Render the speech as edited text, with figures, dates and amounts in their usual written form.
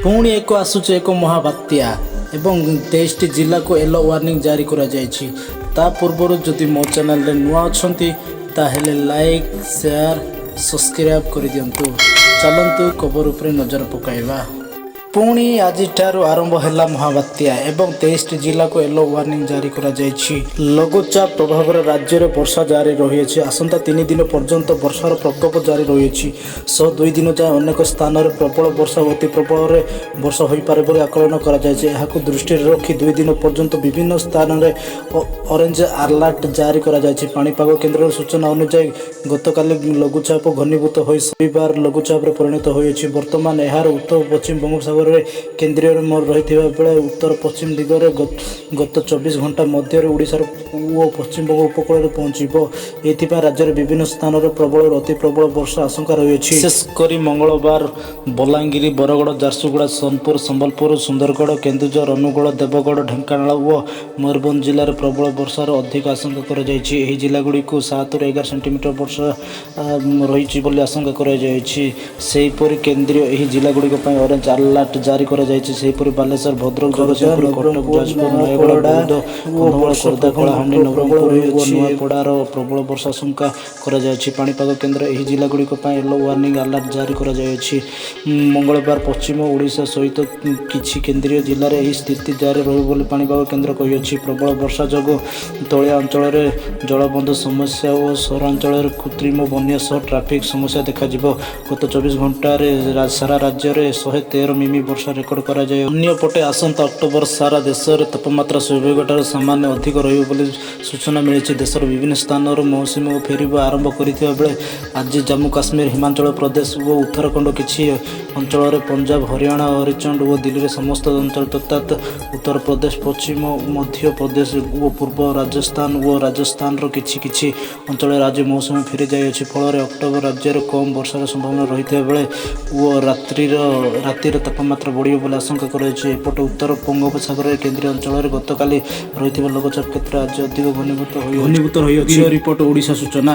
ପୁଣି ଏକ ଆସୁଛି ଏକ ମହାବାତ୍ୟା ଏବଂ 23ଟି ଜିଲ୍ଲାକୁ ୟେଲୋ ୱାର୍ଣ୍ଣିଂ ଜାରି କରାଯାଇଛି। ତା ପୂର୍ବରୁ ଯଦି ମୋ ଚ୍ୟାନେଲରେ ନୂଆ ଅଛନ୍ତି, ତାହେଲେ ଲାଇକ୍, ସେୟାର, ସବସ୍କ୍ରାଇବ୍ କରିଦିଅନ୍ତୁ। ଚାଲନ୍ତୁ, ଖବର ଉପରେ ନଜର ପକାଇବା। ପୁଣି ଆଜିଠାରୁ ଆରମ୍ଭ ହେଲା ମହାବାତ୍ୟା ଏବଂ 23ଟି ଜିଲ୍ଲାକୁ ୟେଲୋ ୱାର୍ଣ୍ଣିଂ ଜାରି କରାଯାଇଛି। ଲଘୁଚାପ ପ୍ରଭାବରେ ରାଜ୍ୟରେ ବର୍ଷା ଜାରି ରହିଅଛି। ଆସନ୍ତା 3 ଦିନ ପର୍ଯ୍ୟନ୍ତ ବର୍ଷାର ପ୍ରକୋପ ଜାରି ରହିଛି ସହ 2 ଦିନ ଯାଏଁ ଅନେକ ସ୍ଥାନରେ ପ୍ରବଳ ବର୍ଷା ଓ ଅତି ପ୍ରବଳରେ ବର୍ଷା ହୋଇପାରେ ବୋଲି ଆକଳନ କରାଯାଇଛି। ଏହାକୁ ଦୃଷ୍ଟିରେ ରଖି 2 ଦିନ ପର୍ଯ୍ୟନ୍ତ ବିଭିନ୍ନ ସ୍ଥାନରେ ଅରେଞ୍ଜ ଆଲର୍ଟ ଜାରି କରାଯାଇଛି। ପାଣିପାଗ କେନ୍ଦ୍ରର ସୂଚନା ଅନୁଯାୟୀ, ଗତକାଲି ଲଘୁଚାପ ଘନୀଭୂତ ହୋଇ ରବିବାର ଲଘୁଚାପରେ ପରିଣତ ହୋଇଅଛି। ବର୍ତ୍ତମାନ ଏହାର ଉତ୍ତର ପଶ୍ଚିମ ବଙ୍ଗୋପସାଗରରେ କେନ୍ଦ୍ରୀୟ ରହିଥିବା ବେଳେ ଉତ୍ତର ପଶ୍ଚିମ ଦିଗରେ ଗତ 24 ଘଣ୍ଟା ମଧ୍ୟରେ ଓଡ଼ିଶାର ଓ ପଶ୍ଚିମବଙ୍ଗ ଉପକୂଳରେ ପହଞ୍ଚିବ। ଏଥିପାଇଁ ରାଜ୍ୟର ବିଭିନ୍ନ ସ୍ଥାନରେ ପ୍ରବଳରୁ ଅତି ପ୍ରବଳ ବର୍ଷା ଆଶଙ୍କା ରହିଅଛି। ବିଶେଷ କରି ମଙ୍ଗଳବାର ବଲାଙ୍ଗୀର, ବରଗଡ଼, ଝାରସୁଗୁଡ଼ା, ସୋନପୁର, ସମ୍ବଲପୁର, ସୁନ୍ଦରଗଡ଼, କେନ୍ଦୁଝର, ଅନୁଗୋଳ, ଦେବଗଡ଼, ଢେଙ୍କାନାଳ ଓ ମୟୂରଭଞ୍ଜ ଜିଲ୍ଲାରେ ପ୍ରବଳ ବର୍ଷାର ଅଧିକ ଆଶଙ୍କା କରାଯାଇଛି। ଏହି ଜିଲ୍ଲାଗୁଡ଼ିକୁ 7ରୁ 11 ସେଣ୍ଟିମିଟର ବର୍ଷା ରହିଛି ବୋଲି ଆଶଙ୍କା କରାଯାଇଛି। ସେହିପରି କେନ୍ଦ୍ରୀୟ ଏହି ଜିଲ୍ଲାଗୁଡ଼ିକ ପାଇଁ ଅରେଞ୍ଜ ଆଲର୍ଟ ଜାରି କରାଯାଇଛି। ସେହିପରି ବାଲେଶ୍ୱର, ଭଦ୍ରକ, ଖୋର୍ଦ୍ଧା, ଜଗତସିଂହପୁର, କଟକ, ନବରଙ୍ଗପୁର, ଯାଜପୁର, ନୟାଗଡ଼, ନୂଆପଡ଼ା ବୌଦ୍ଧ, ଓ କନ୍ଧମାଳ, ବର୍ଷା ଖୋର୍ଦ୍ଧା, କଳାହାଣ୍ଡି, ପ୍ରବଳ ନବରଙ୍ଗପୁର ଓ ରହିଅଛି। ନୂଆପଡ଼ାର ପ୍ରବଳ ବର୍ଷା ଆଶଙ୍କା କରାଯାଉଛି। ପାଣିପାଗ କେନ୍ଦ୍ର ଏହି ଜିଲ୍ଲାଗୁଡ଼ିକ ପାଇଁ ୟେଲୋ ୱାର୍ଣ୍ଣିଂ ଆଲର୍ଟ ଜାରି କରାଯାଇଅଛି। ମଙ୍ଗଳବାର ପଶ୍ଚିମ ଓଡ଼ିଶା ସହିତ କିଛି କେନ୍ଦ୍ରୀୟ ଜିଲ୍ଲାରେ ଏହି ସ୍ଥିତି ଜାରି ରହିବ ବୋଲି ପାଣିପାଗ କେନ୍ଦ୍ର କହିଅଛି। ପ୍ରବଳ ବର୍ଷା ଯୋଗୁଁ ତଳିଆ ଅଞ୍ଚଳରେ ଜଳବନ୍ଦୀ ସମସ୍ୟା ଓ ସହରାଞ୍ଚଳରେ କୃତ୍ରିମ ବନ୍ୟା ସହ ଟ୍ରାଫିକ୍ ସମସ୍ୟା ଦେଖାଯିବ। ଗତ 24 ଘଣ୍ଟାରେ ସାରା ରାଜ୍ୟରେ 113 ମିମି ବର୍ଷା ରେକର୍ଡ କରାଯାଇ। ଅନ୍ୟପଟେ ଆସନ୍ତା ଅକ୍ଟୋବର ସାରା ଦେଶରେ ତାପମାତ୍ରା ସ୍ୱାଭାବିକଠାରୁ ସାମାନ୍ୟ ଅଧିକ ରହିବ ବୋଲି ସୂଚନା ମିଳିଛି। ଦେଶର ବିଭିନ୍ନ ସ୍ଥାନରୁ ମୌସୁମୀ ଫେରିବା ଆରମ୍ଭ କରିଥିବା ବେଳେ ଆଜି ଜାମ୍ମୁ କାଶ୍ମୀର, ହିମାଚଳ ପ୍ରଦେଶ ଓ ଉତ୍ତରାଖଣ୍ଡ କିଛି ଅଞ୍ଚଳରେ, ପଞ୍ଜାବ, ହରିୟାଣା, ଚଣ୍ଡିଗଡ଼ ଓ ଦିଲ୍ଲୀର ସମସ୍ତ ଅଞ୍ଚଳ ତଥା ଉତ୍ତରପ୍ରଦେଶ, ପଶ୍ଚିମ ମଧ୍ୟ ପ୍ରଦେଶ ଓ ପୂର୍ବ ରାଜସ୍ଥାନ ଓ ରାଜସ୍ଥାନର କିଛି କିଛି ଅଞ୍ଚଳରେ ଆଜି ମୌସୁମୀ ଫେରିଯାଇଅଛି। ଫଳରେ ଅକ୍ଟୋବର ରାଜ୍ୟରେ କମ୍ ବର୍ଷାର ସମ୍ଭାବନା ରହିଥିବା ବେଳେ ଓ ରାତିର ତାପମାତ୍ରା ବଢ଼ିବ ବୋଲି ଆଶଙ୍କା କରାଯାଇଛି। ଏପଟେ ଉତ୍ତର ବଙ୍ଗୋପସାଗରରେ କେନ୍ଦ୍ରୀୟ ଅଞ୍ଚଳରେ ଗତକାଲି ରହିଥିବା ଲଘୁଚାପ କ୍ଷେତ୍ର ଆଜି ଅଧିକ ଘନୀଭୂତ ରହିଅଛି। ରିପୋର୍ଟ, ଓଡ଼ିଶା ସୂଚନା।